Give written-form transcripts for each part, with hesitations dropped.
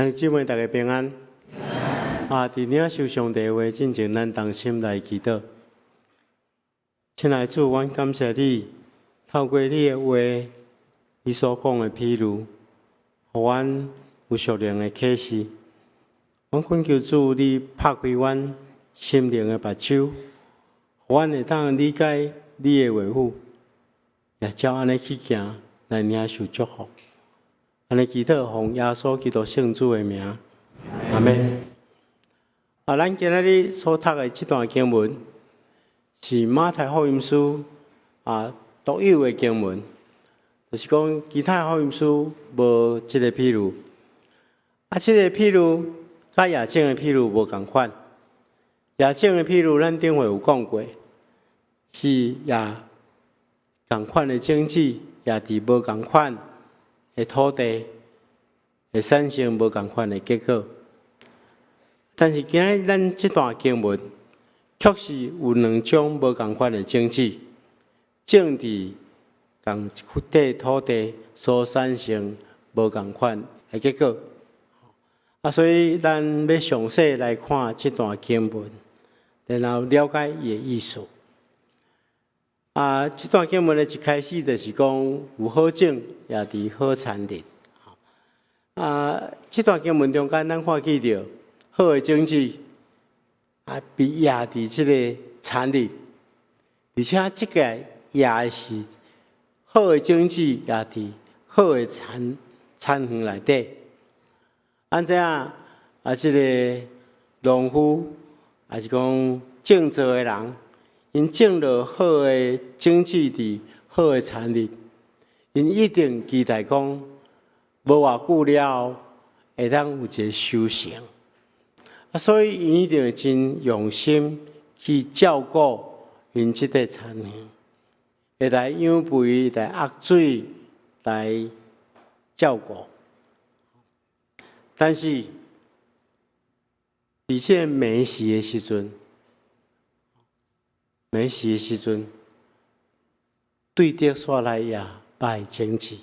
兄弟姊妹，大家平安。啊，佇領受上帝話進前，咱同心來祈禱。親愛主，阮感謝你，透過你的話，你所講的譬喻，予阮有屬靈的啟示。阮懇求主，你拍開阮心靈的目睭，予阮會當理解你的話語，也照按呢去行，來領受祝福。按呢祈禱，奉耶穌基督聖子的名，阿們。啊，咱今仔日所讀的這段經文，是馬太福音書啊獨有的經文，就是講其他福音書無這个譬喻。啊，這个譬喻佮夜種的譬喻無仝款。夜種的譬喻，咱頂回有講過，是夜仝款的種子，也佇無仝款的土地，會產生無仝款的結果。但是今仔日咱這段經文，確實有兩種無仝款的種子，種佇仝一塊土地所產生無仝款的結果。啊，所以咱欲詳細來看這段經文，然後了解伊的意思。啊，這段經文的一開始就是講有好種也佇好田裡。啊，這段經文中間，咱看見著好的種子啊，被壓佇這个田裡，而且這个壓的是好的種子，壓佇好的田園內底。按怎啊？這个農夫，抑是講種作的人，𪜶種落好的種子佇好的田裡，𪜶一定期待講，無偌久了後，會當有一个收成。啊，所以𪜶一定會真用心去照顧𪜶這塊田園，會來養肥、來壓水、來照顧。但是，佇這个暝時的時陣，暝時的時陣，對敵煞來掖歹種子。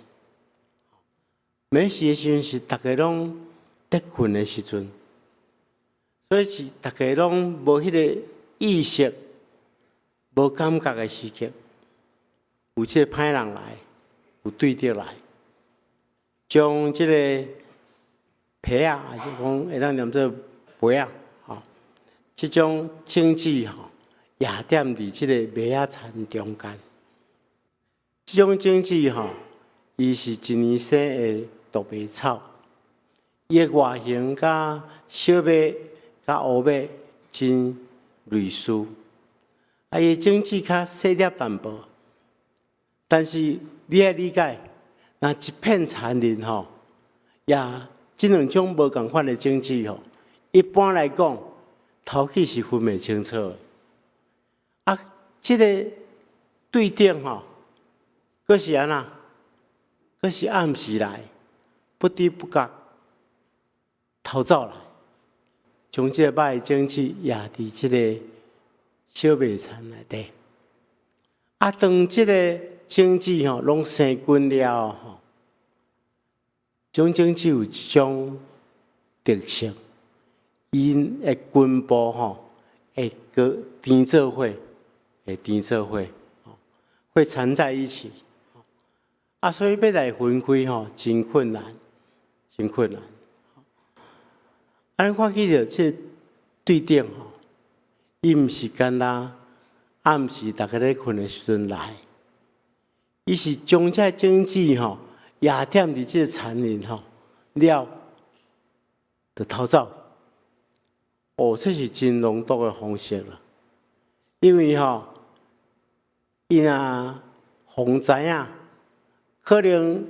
暝時的時陣是逐家攏佇睏的時陣，所以是逐家攏無彼个意識、無感覺的時刻，有這个歹人來，有對敵來，將這个皮仔，抑是講會當念做皮仔，吼，這種種子吼，掖踮佇這个麥仔田中間。這種種子吼，伊是一年生的毒麥草，伊的外形佮小麥、佮烏麥真類似，啊，伊的種子較細粒淡薄。但是你愛理解，若一片田裡吼，也這兩種無仝款的種子吼，一般來講，頭起是分袂清楚的。啊，這个對敵吼，閣是按怎？閣是暗時來，不知不覺偷走來，將這个歹種子掖佇這个小麥田內底。啊，當這个種子吼攏生根了吼，這種種子有一種特性，𪜶的根部吼會閣纏做伙，會纏做伙，會纏在一起。啊，所以欲來分開吼，真困難，真困難。啊，咱看見著這對敵吼，伊毋是干焦暗時逐家咧睏的時陣來，伊是將這種子吼掖踮佇這个田裡吼了，就偷走。哦，這是真濃毒的方式啦。因為吼，伊若予人知影，可能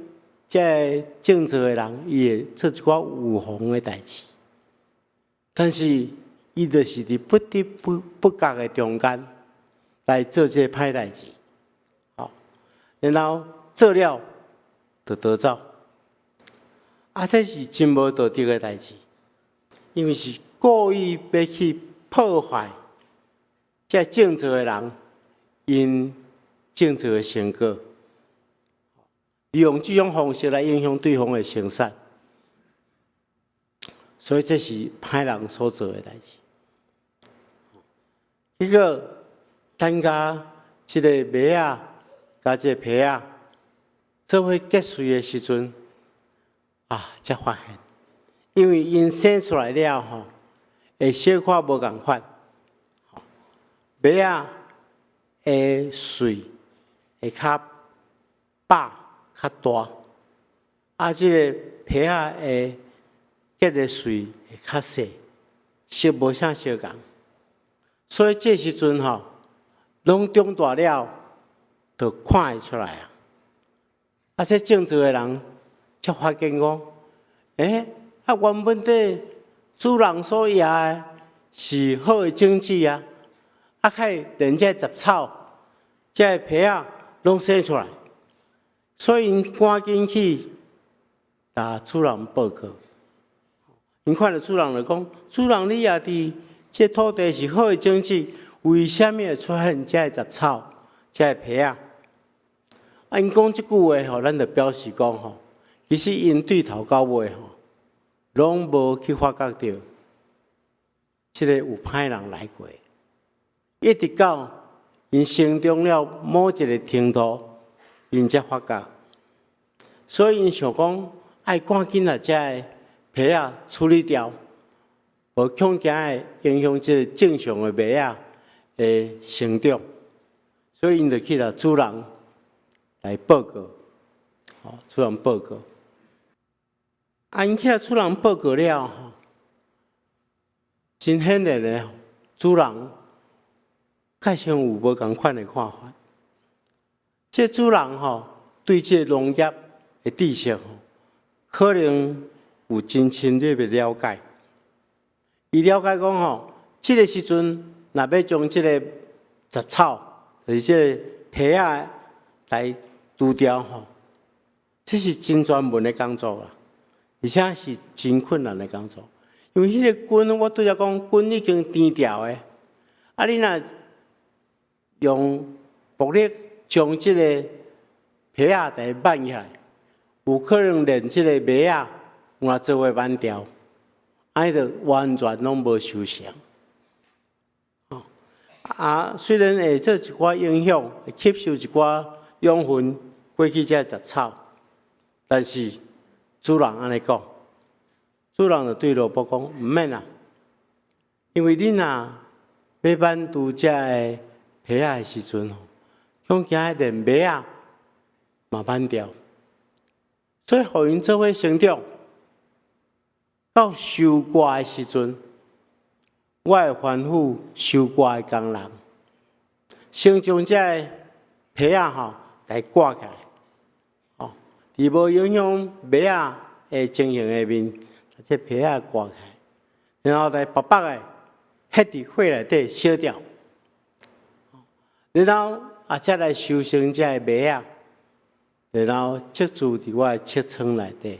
這个種作的人，伊會做一寡預防的代誌，但是伊就是佇不知不覺的中間來做這个歹代誌，吼，然後做了就逃走，啊，這是真無道德的代誌，因為是故意欲去破壞這種作的人，𪜶種作的成果，利用這種方式來影響對方的生產。所以這是歹人所做的代誌。結果等甲這个麥仔佮這个皮仔做伙結穗的時陣，啊，才發現，因為𪜶生出來了吼，會小可無仝款，麥仔的穗會較飽、較大，啊，這个皮仔的結的穗會較細，色無啥相仝。所以這時陣吼，攏長大了，就看會出來啊。啊，這種植的人才發現講，欸，啊，原本底主人所掖的是好的種子啊，啊，開連這雜草、這个皮仔攏生出來，所以𪜶趕緊去共主人報告。𪜶看著主人就講：主人，你掖佇這土地是好的種子，為啥物會出現這个雜草、這个皮仔？啊，𪜶講這句話吼，咱就表示講吼，其實𪜶對頭到尾吼，攏無去發覺著，這个有歹人來過，一直到𪜶成長了某一个程度，𪜶才發覺。所以𪜶想講，愛趕緊來這个皮仔處理掉，無恐驚會影響這个正常的麥仔的成長，所以𪜶就去共主人來報告，吼，主人報告。啊，𪜶去共主人報告了吼，真顯然的，主人較像有無仝款的看法。這主人吼，對這個農業的知識吼，可能有真深入的了解。伊了解講吼，這个時陣若欲將這个雜草，就是這个皮仔來除掉吼，這是真專門的工作啦，而且是真困難的工作。因為彼個根，我拄才講根已經甜掉的，啊，你若用暴力將這个皮仔來挽起來，有可能連這個麥仔嘛做伙挽掉，按呢就完全攏無收成。啊，雖然會做一寡影響，會吸收一寡養分過去這雜草，但是主人按呢講，主人就對奴僕講：毋免啦，因為你若欲挽除這个皮仔的時陣吼，恐驚連麥仔嘛挽掉，所以予𪜶做伙成長，到收割的時陣，我會吩咐收割的工人，先將這个皮仔吼來割起來，吼，佇無影響麥仔的情形下面，這皮仔割起來，然後來白白的彼佇火內底燒掉，然後啊，才來收成這个麥仔，然後積贮佇我的穀倉內底。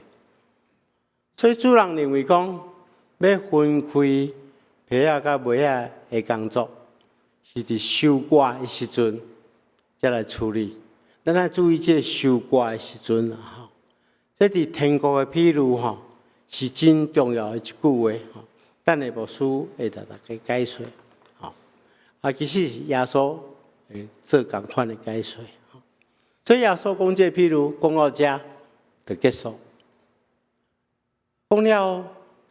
所以主人認為講，欲分開皮仔佮麥仔的工作，是佇收割的時陣才來處理。咱愛注意這个收割的時陣啊，吼，這佇天國的比喻吼，是真重要的一句話吼。等下牧師會共大家解說，吼。啊，其實是耶穌會做仝款的解說。所以耶穌講這个比喻講到遮就結束。講了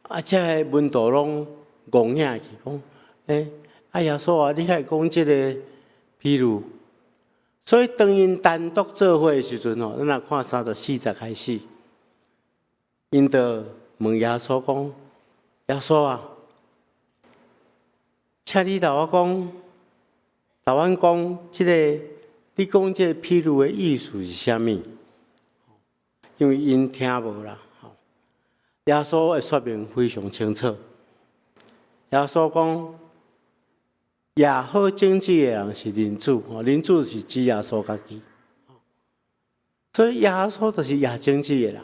啊，這个門徒攏戇遐去講，欸，啊耶穌啊，你會講這个比喻？所以當𪜶單獨做伙的時陣吼，咱來看34節開始，𪜶就問耶穌講：耶穌啊，請你共我講，共阮講這个，你講這个比喻的意思是啥物？因為𪜶聽無啦。耶穌的說明非常清楚。耶穌講，掖好種子的人是人子，人子是指耶穌家己。所以耶穌就是掖種子的人，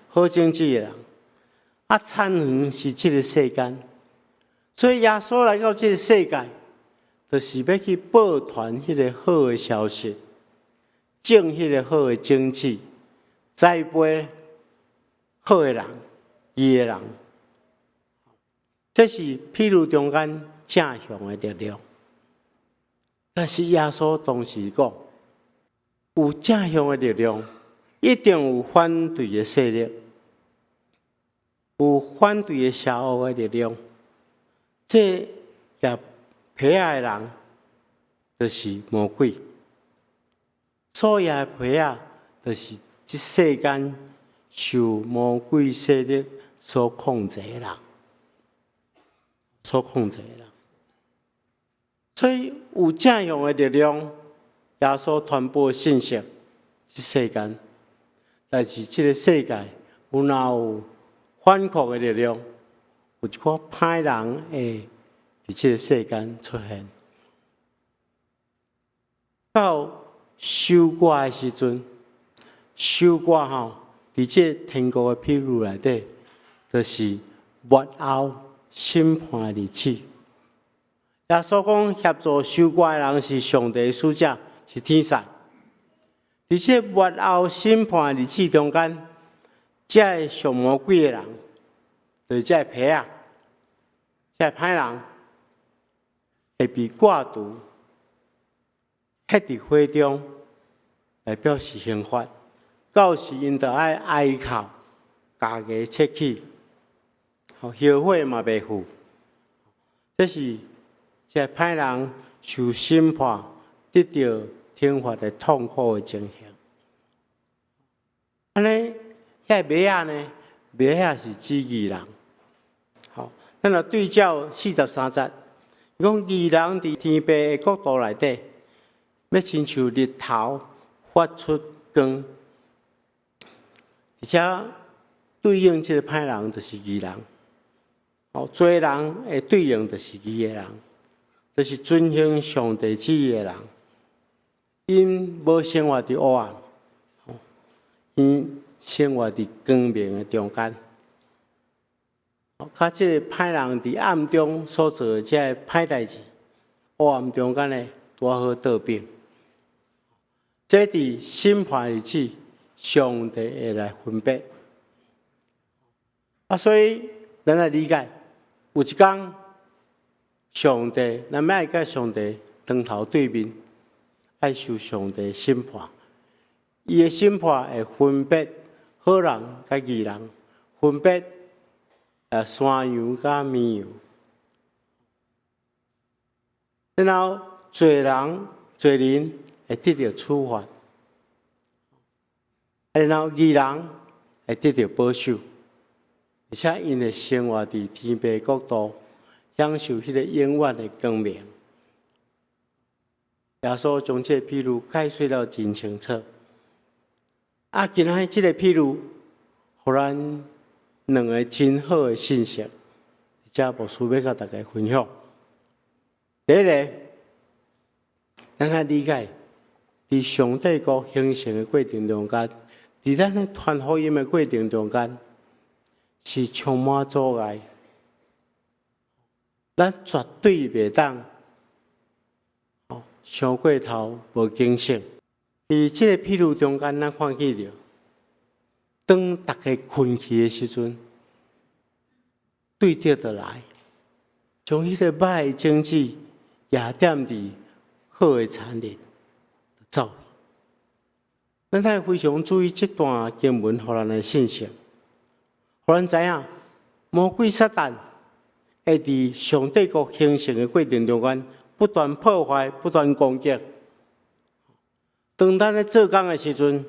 好種子的人。啊，田園是這个世間，所以耶穌來到這个世界，就是欲去報傳彼个好的消息，種彼个好的種子，栽培好的人，義的人。這是譬喻中間正向的力量。但是耶穌同時講，有正向的力量，一定有反對的勢力，有反對的邪惡的力量。這挹皮仔的人，就是魔鬼。所挹皮仔，就是這世間受魔鬼勢力所控制的人，所控制的人。所以有正向的力量，耶穌傳播信息，這世間。但是這个世界有若有反抗的力量，有一寡歹人會佇這个世間出現。到收割的時陣，收割吼，佇這天國的譬喻內底，就是末後審判的日子。耶穌講協助收割的人是上帝的使者，是天使。佇這末後審判的日子中間，這个屬魔鬼的人，就是這个皮仔，這个歹人，會被割除，彼佇火中來表示刑罰。到時𪜶著愛哀哭，咬牙切齒，後悔嘛袂赴。這是這个歹人受審判，得到懲罰的痛苦的情形。按呢，遐個麥仔呢？麥仔是指義人。好，咱來對照43節，伊講義人佇天父的國度內底，欲親像日頭發出光，而且對應這个歹人就是義人。哦，罪人的對應就是義的人，就是遵行上帝旨意的人。𪜶無生活佇黑暗，𪜶生活佇光明的中間。佮這个歹人佇暗中所做的這个歹代誌，黑暗中間的拄好倒反。這佇審判日子，上帝會來分別。啊，所以咱來理解，有一工，上帝，咱欲愛佮上帝當頭對面，愛受上帝審判。伊的審判會分別好人佮義人，分別山羊佮綿羊。然後罪人、罪人會得著處罰，然後義人會得著保守，而且𪜶會生活佇天父國度，享受彼个永遠的光明。耶穌將這个譬喻解說了真清楚。啊，今仔日這个譬喻，予咱兩个真好的信息，這牧師欲佮大家分享。第一个，咱愛理解，佇上帝國形成的過程中間，佇咱咧傳福音的過程中間，是充滿阻礙。咱絕對袂當，傷過頭無警醒。佇這个譬喻中間，咱看見著，當大家睏去的時陣，對敵就來，將彼个歹的種子也踮佇好的田裡走。咱愛非常注意這段經文，予咱的信息，予咱知影魔鬼撒旦會佇上帝國形成的過程中間，不斷破壞、不斷攻擊。當咱咧做工的時陣，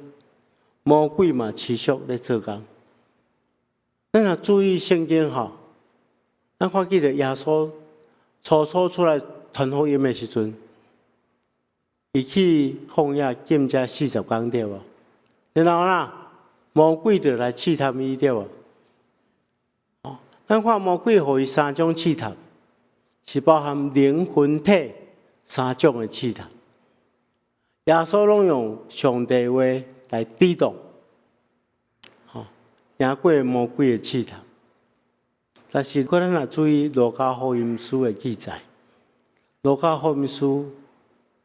魔鬼嘛持續咧做工。咱若注意聖經吼，咱看見著耶穌初初出來傳福音的時陣，伊去曠野禁食40工對無？然後啦，魔鬼就來試探伊對無？哦，咱看魔鬼予伊三種試探，是包含靈魂體三種的試探。耶穌攏用上帝話來抵擋，吼，贏過魔鬼的試探。但是，咱若注意路加福音書的記載，路加福音書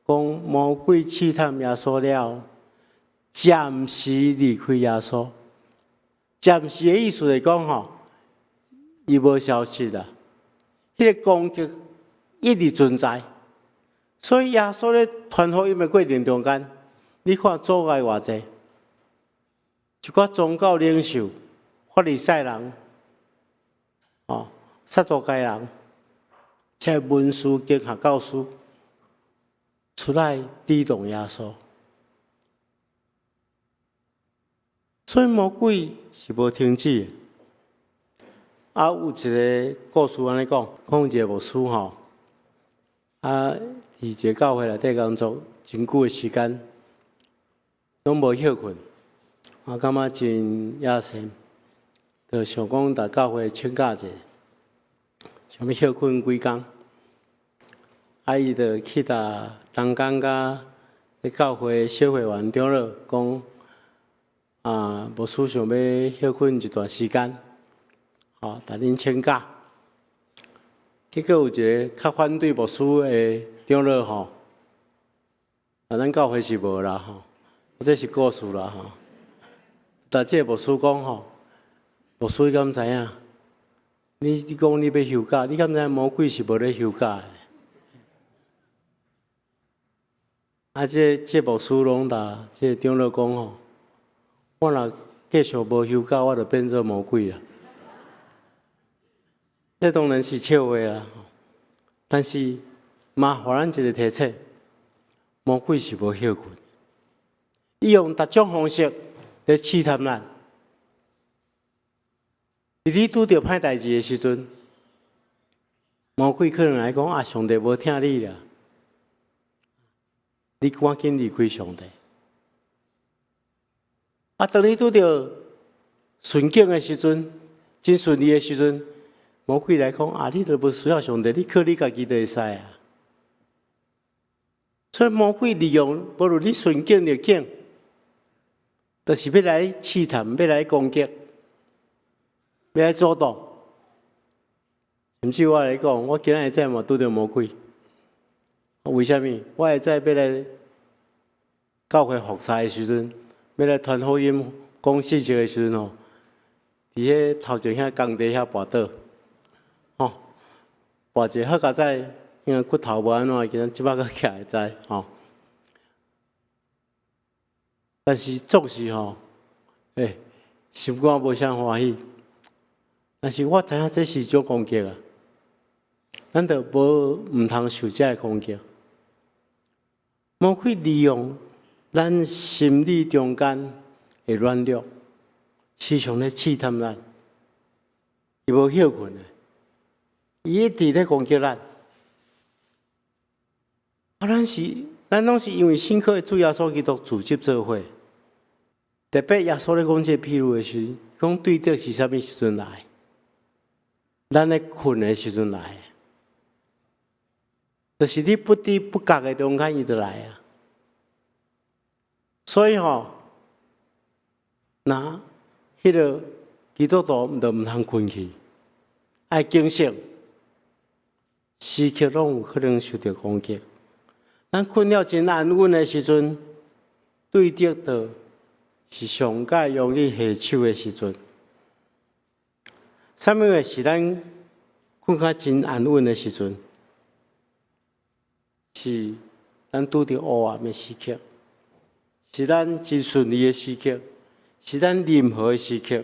講魔鬼試探耶穌了，暫時離開耶穌。暫時的意思來講，吼，伊無消失啦，彼个攻擊一直存在。所以耶穌咧傳福音的過程中間，你看阻礙偌濟，一寡宗教領袖、法利賽人、哦，撒都該人，這文士經學教師出來抵擋耶穌。所以魔鬼是無停止的。啊，有一个故事按呢講，講有一个牧師吼，啊，佇一个教會內底工作真久的時間，攏無歇睏，啊，感覺真野心，就想講共教會請假者，想欲歇睏幾工，啊，伊就去共同工佮教會小會員長老講，啊，牧師想欲歇睏一段時間。吼，共恁請假，結果有一个較反對牧師的長老吼，啊，咱教會是無啦吼，這是故事啦吼。但這个牧師講吼，牧師你敢知影？你講你欲休假，你敢知影魔鬼是無咧休假的？啊，這牧師攏共這个長老講吼，我若繼續無休假，我就變做魔鬼啦。這當然是笑話啦，但是嘛，予咱一个提醒：魔鬼是無歇睏，伊用逐種方式來試探咱。佇你拄著歹代誌的時陣，魔鬼可能來講啊，上帝無疼你啦，你趕緊離開上帝。啊，當你拄著順境的時陣，真順利的時陣，魔鬼來講啊，你都無需要上帝，你靠你家己就會使啊。所以魔鬼利用，無論你順境逆境，就是欲來試探，欲來攻擊，欲來阻擋。甚至我來講，我今仔日早嘛拄著魔鬼。為啥物？我會早欲來教會服侍的時陣，欲來傳福音、講信息的時陣吼，佇彼頭前遐工地遐跋倒。吼，跋一下好佳哉，因為骨頭無按怎，今這擺閣起來會知吼。但是總是吼，欸，心肝無啥歡喜。但是我知影這是一種攻擊啊，咱就無毋通受這个攻擊。魔鬼利用咱心理中間的軟弱，時常咧試探咱，伊無歇睏的。伊一直咧攻擊咱，啊，咱攏是因為信靠主耶穌基督組織做伙。特別耶穌咧講這个譬喻的時，講對敵是啥物時陣來？咱咧睏的時陣來，就是你不知不覺的中間，伊就來啊。所以吼，若彼个基督徒就毋通睏去，愛警醒。時刻攏有可能受著攻擊。咱睏了真安穩的時陣，對敵就是上蓋容易下手的時陣。啥物話是咱睏較真安穩的時陣？是咱拄著黑暗的時刻，是咱真順利的時刻，是咱任何的時刻，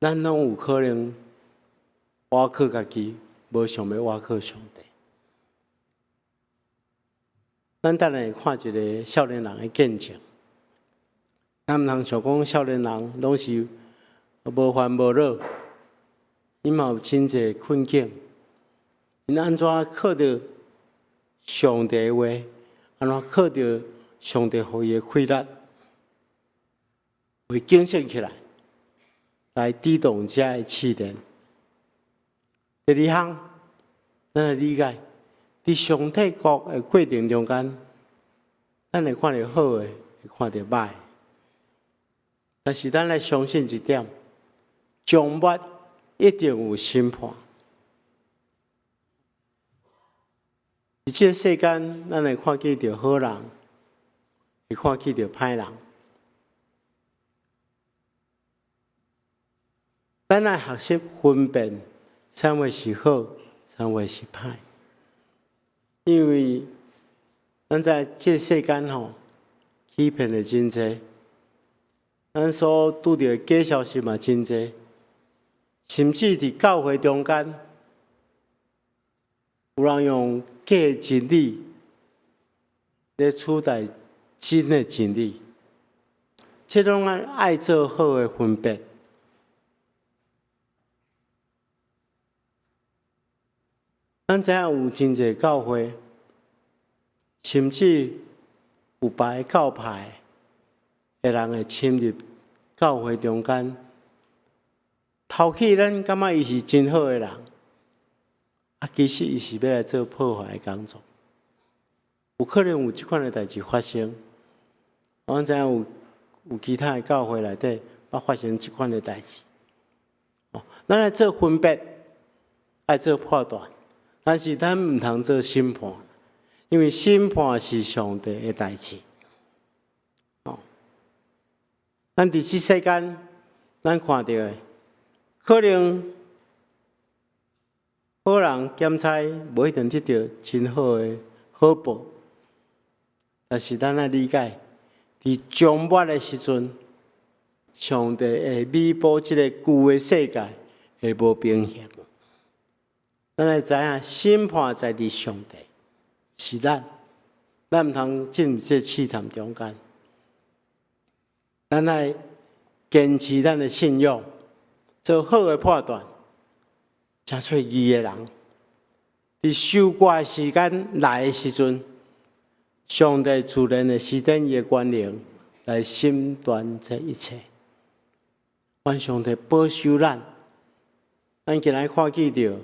咱攏有可能倚靠家己。無想欲倚靠上帝。咱等下會看一个少年人的見證。咱毋通想講少年人攏是無煩無惱，𪜶嘛有真濟困境。𪜶按怎靠著上帝的話，按怎靠著上帝予伊的氣力，會警醒起來，來抵擋這个試煉。第二項，咱來理解，佇上帝國的過程中間，咱會看著好的，會看著歹。但是咱來相信一點，終末一定有審判。佇這个世間，咱會看見著好人，會看見著歹人。咱愛學習分辨。啥物是好，啥話是歹？因為咱在這世間吼，欺騙的真濟，咱所拄著的假消息嘛真濟，甚至佇教會中間，有人用假真理來取代真的真理，這攏愛做好的分別。咱知影有真濟教會，甚至有別个教派的人會侵入教會中間，頭起咱感覺伊是真好的人，啊，其實伊是欲來做破壞的工作。有可能有這款的代誌發生。阮知影有其他的教會內底，捌發生這款的代誌。哦，咱來做分別，愛做判斷。但是咱毋通做審判，因為審判是上帝的代誌。哦，咱佇這世間，咱看著的，可能好人兼差無一定得著真好的好報，但是咱愛理解，佇終末的時陣，上帝會彌補這個舊的世界的無平衡。咱愛知影審判在佇上帝，是咱，咱毋通進入這試探中間。咱愛堅持咱的信仰，做好的判斷，成做義的人。佇收割的時間來的時陣，上帝自然會施展伊的權能來審斷這一切。願上帝保守咱，咱今日看見著。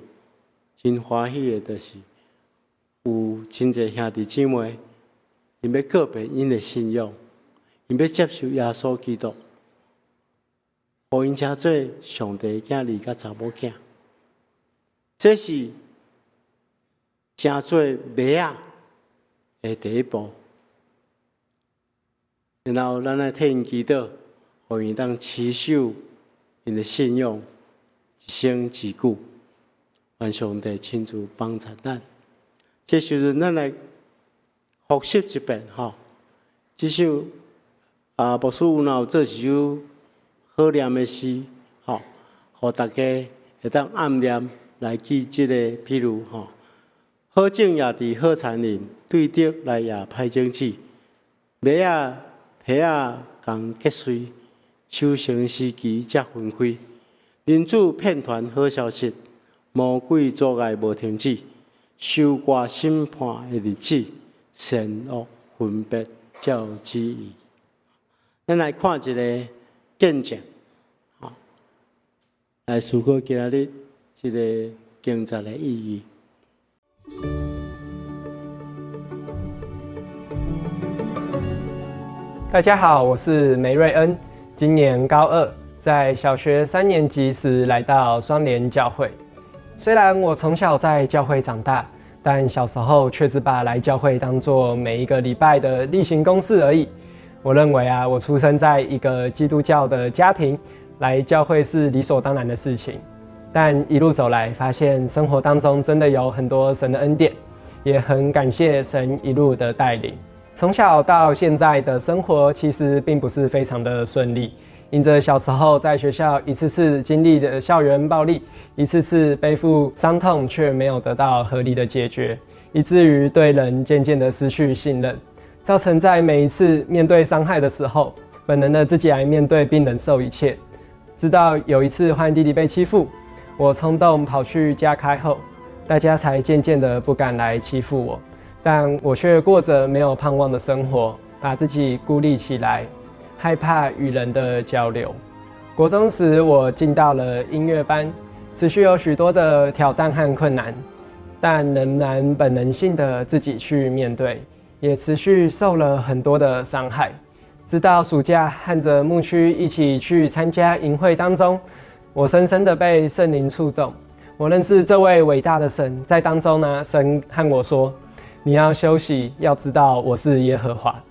真歡喜的，就是有真濟兄弟姊妹，𪜶欲告別𪜶的信仰，𪜶欲接受耶穌基督，予𪜶成做上帝的囝兒佮查某囝。這是成做麥仔的第一步。然後咱來替𪜶祈禱，予𪜶當持守𪜶的信仰，一生之久。願上帝親自幫助咱。這時陣，咱來複習一遍吼。這首啊，牧師有若有做一首好念的詩，吼，予大家會當暗念來記這個，譬如吼，好種也佇好田裡，對竹來也歹種子，麥仔皮仔仝結穗，收成時期才分開。人子遍傳好消息。魔鬼阻礙無停止，收割審判的日子，善惡分別才有旨意。咱來看一個見證，吼，來思考今仔日這個經節的意義。大家好，我是梅瑞恩，今年高二，在小學三年級時來到雙聯教會。雖然我從小在教會長大，但小時候卻只把來教會當作每一個禮拜的例行公事而已。我認為啊，我出生在一個基督教的家庭，來教會是理所當然的事情。但一路走來，發現生活當中真的有很多神的恩典，也很感謝神一路的帶領。從小到現在的生活其實並不是非常的順利。因著小時候在學校一次次經歷的校園暴力，一次次背負傷痛，卻沒有得到合理的解決，以至於對人漸漸的失去信任，造成在每一次面對傷害的時候，本能的自己來面對並忍受一切。直到有一次換弟弟被欺負，我衝動跑去加開後，大家才漸漸的不敢來欺負我，但我卻過著沒有盼望的生活，把自己孤立起來。害怕與人的交流。國中時，我進到了音樂班，持續有許多的挑戰和困難，但仍然本能性的自己去面對，也持續受了很多的傷害。直到暑假和著牧區一起去參加營會當中，我深深的被聖靈觸動。我認識這位偉大的神，在當中呢，神和我說：“你要休息，要知道我是耶和華。”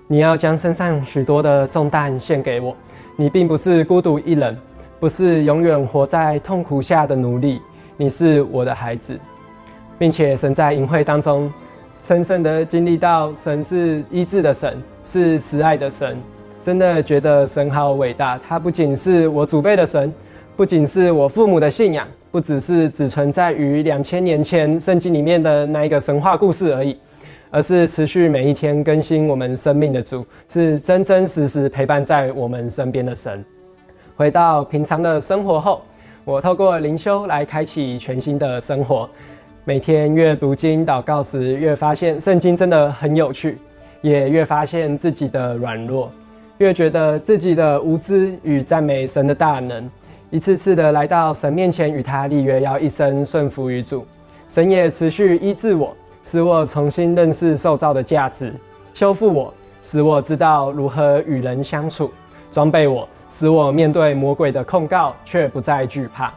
你要將身上許多的重擔獻給我。你並不是孤獨一人，不是永遠活在痛苦下的奴隸。你是我的孩子。並且神在營會當中，深深的經歷到神是醫治的神，是慈愛的神，真的覺得神好偉大。他不僅是我祖輩的神，不僅是我父母的信仰，不只是只存在於2000年前聖經裡面的那一個神話故事而已，而是持續每一天更新我們生命的主，是真真實實陪伴在我們身邊的神。回到平常的生活後，我透過靈修來開啟全新的生活。每天越讀經禱告時，越發現聖經真的很有趣，也越發現自己的軟弱，越覺得自己的無知與讚美神的大能。一次次的來到神面前，與他立約，要一生順服於主。神也持續醫治我，使我重新認識受造的價值，修復我，使我知道如何與人相處，裝備我，使我面對魔鬼的控告卻不再懼怕。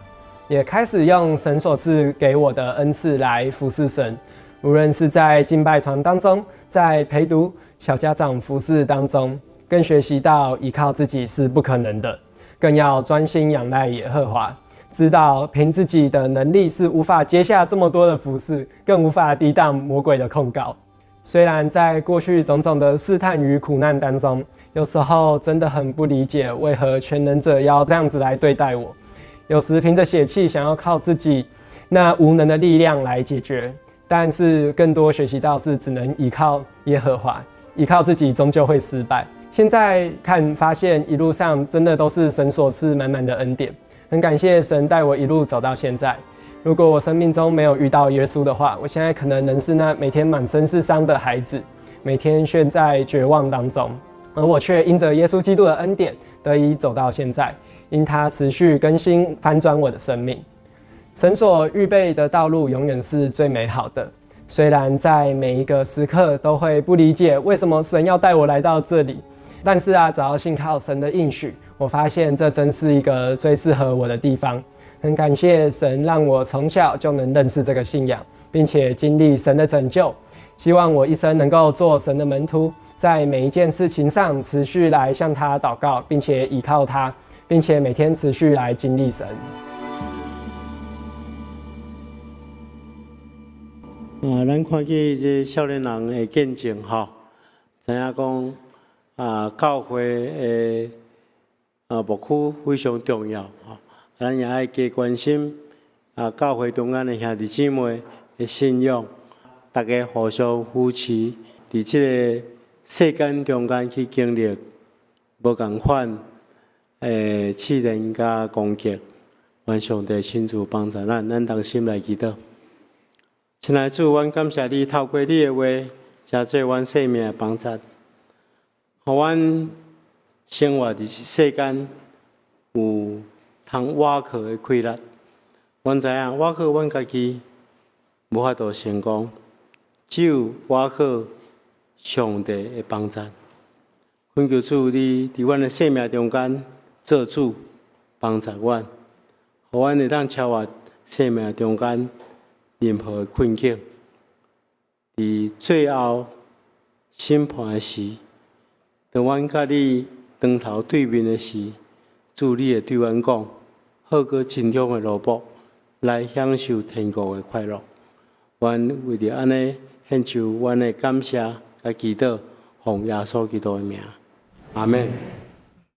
也開始用神所賜給我的恩賜來服侍神，無論是在敬拜團當中，在陪讀小家長服侍當中，更學習到依靠自己是不可能的，更要專心仰賴耶和華，知道憑自己的能力是無法接下這麼多的服侍，更無法抵擋魔鬼的控告。雖然在過去種種的試探與苦難當中，有時候真的很不理解為何全能者要這樣子來對待我。有時憑着血氣想要靠自己那無能的力量來解決，但是更多學習到是只能依靠耶和華，依靠自己終究會失敗。現在看發現一路上真的都是神所賜滿滿的恩典，很感謝神帶我一路走到現在。如果我生命中沒有遇到耶穌的話，我現在可能仍是那每天滿身是傷的孩子，每天陷在絕望當中，而我卻因着耶穌基督的恩典得以走到現在。因他持續更新翻轉我的生命，神所預備的道路永遠是最美好的。雖然在每一個時刻都會不理解為什麼神要帶我來到這裡，但是啊，只要信靠神的應許，我發現這真是一個最適合我的地方。很感謝神讓我從小就能認識這個信仰，並且經歷神的拯救。希望我一生能夠做神的門徒，在每一件事情上持續來向他禱告，並且倚靠他，並且每天持續來經歷神。啊，咱看見這少年人的見證吼，知影講啊，教會的啊牧區非常重要吼，咱也愛加關心啊，教會中間的兄弟姊妹的信仰，大家互相扶持，佇這個世間中間去經歷無仝款的試煉佮攻擊，願上帝親自幫助咱，咱同心來祈禱。親愛的主，阮感謝你透過你的話，成做阮生命的幫助，予阮生活佇世間有通倚靠的氣力。阮知影倚靠阮家己無法度成功，只有倚靠上帝的幫助。懇求主，你佇阮的生命中間做主，幫助阮，予阮會當超越生命中間任何的困境。佇最後審判的時，當阮佮你當頭對面的時，主你會對阮講：好閣珍重的奴僕，來享受天國的快樂。阮為著按呢獻上阮的感謝佮祈禱，奉耶穌基督的名，阿們。